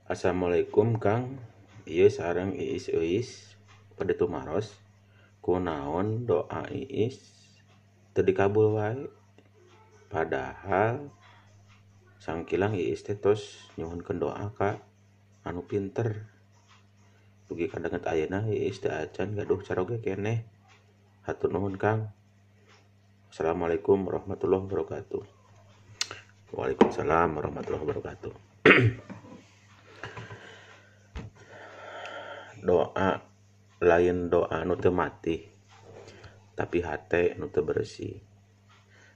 Assalamualaikum Kang, ieu sareng Iis Euis pada tumaros kunaon doa Iis teu dikabul wae, padahal sangkilang Iis teh tos nyuhunkeun doa ka anu pinter. Dugi ka danget ayeuna Iis teu acan gaduh caroge keneh. Hatur nuhun Kang. Assalamualaikum warahmatullahi wabarakatuh. Waalaikumsalam warahmatullahi wabarakatuh. Doa lain doa nu teu mati, tapi hate nu teu bersih.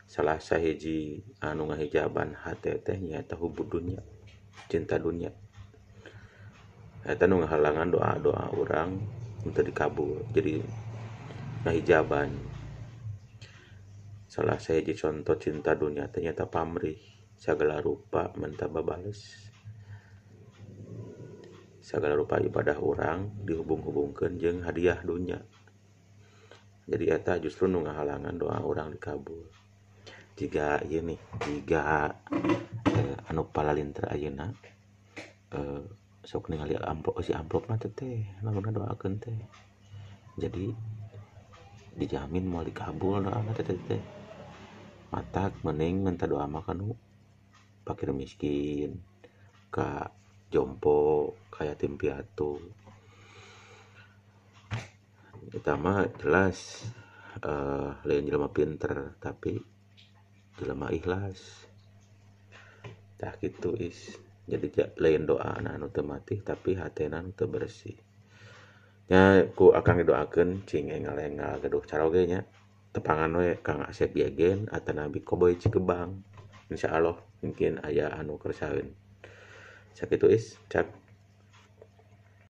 Salah sahiji anu ngahijaban hate teh nyaeta hubud dunya, cinta dunya. Eta nu ngahalangan doa-doa urang nu teu dikabul, jadi ngahijaban. Salah sahiji contoh cinta dunya teh nyaeta pamrih, sagala rupa menta babales. Sagala rupa ibadah urang dihubung-hubungkeun jeung hadiah dunya. Jadi eta justru nu ngahalangan doa urang dikabul. Jiga ieu nih, jiga anu palalinter ayeuna sok ningali amplop, si amplop mah teh lamun doakeun teh. Jadi dijamin moal dikabul doana teh teh. Matak mending minta doa mah kanu fakir miskin, ka jompo, ka yatim piatu. Eta mah jelas lain jelema pinter tapi jelema ikhlas. Tah kitu is. Jadi lain doa anu teu mati tapi hatena nu teu bersih. Nya ku akang didoakeun cing engal-engal gaduh caroge nya. Tepangan we Kang Asep Yegen atanabi Koboy Cikebang. Insyaallah mungkin aya anu kersaeun. Sakitu is, cak.